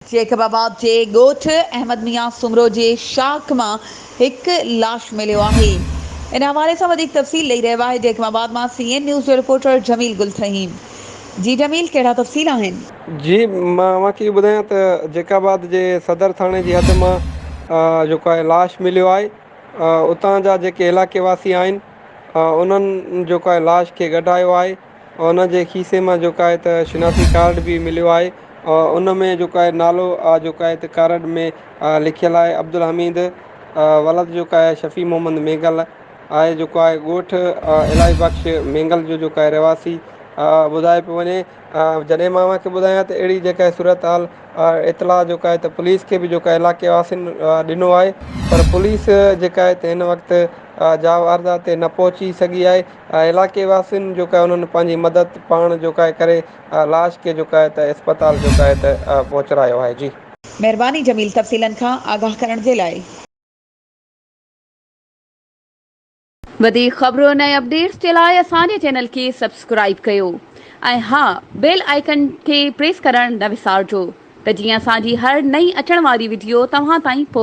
Jacob آباد جي ڳوٺ احمد ميان سومرو جي شاخ مان هڪ لاش مليو آهي. ان حوالي سان وڌيڪ تفصيل ڏئي رهيو آهي جيڪب آباد مان سي اين نيوز جو رپورٽر جميل گل ٿهيم. جي جميل ڪهڙا تفصيل آهن؟ جي مان اوهان کي اهو ٻڌايان ته جيڪب آباد جي صدر ٿاڻي جي حد مان جيڪو آهي لاش مليو آهي اتان جا جيڪي علائقي واسي آهن انهن جيڪو آهي لاش کي ڳڍايو آهي ان جي کيسي مان جيڪو آهي ته شناختي ڪارڊ به مليو آهي ان ۾ جيڪو آهي نالو جيڪو آهي ته ڪارڊ ۾ لکيل آهي عبدالحميد ولد جيڪو آهي شفيع محمد مينگل آهي جيڪو آهي ڳوٺ الاهي بخش مينگل جو جيڪو آهي رهواسي ٻڌايو پيو وڃي جڏهن مان اوهان کي ٻڌايان ته اهڙي جيڪا آهي صورتحال اطلاع جيڪو آهي ته پوليس کي به جيڪو آهي علائقي واسين ڏنو آهي پر پوليس جيڪا آهي ته هن وقت جاء واردات تي نه پهچي سگهي آهي علائقي واسين جيڪو آهي انهن پنهنجي مدد پاڻ جيڪو آهي ڪري لاش کي جيڪو آهي ته اسپتال جيڪو آهي ته پهچرايو آهي جي. مهرباني جميل تفصيلن کان آگاهه ڪرڻ جي لاء. وڌيڪ خبرن ۽ اپڊيٽس جي لاء اسان جي چينل کي سبسڪرائيب ڪيو ۽ ها بيل آئيڪن کي پريس ڪرڻ نه وسارجو ته جيئن اسان جي هر نئين اچڻ واري وڊيو توهان تائين پهچي.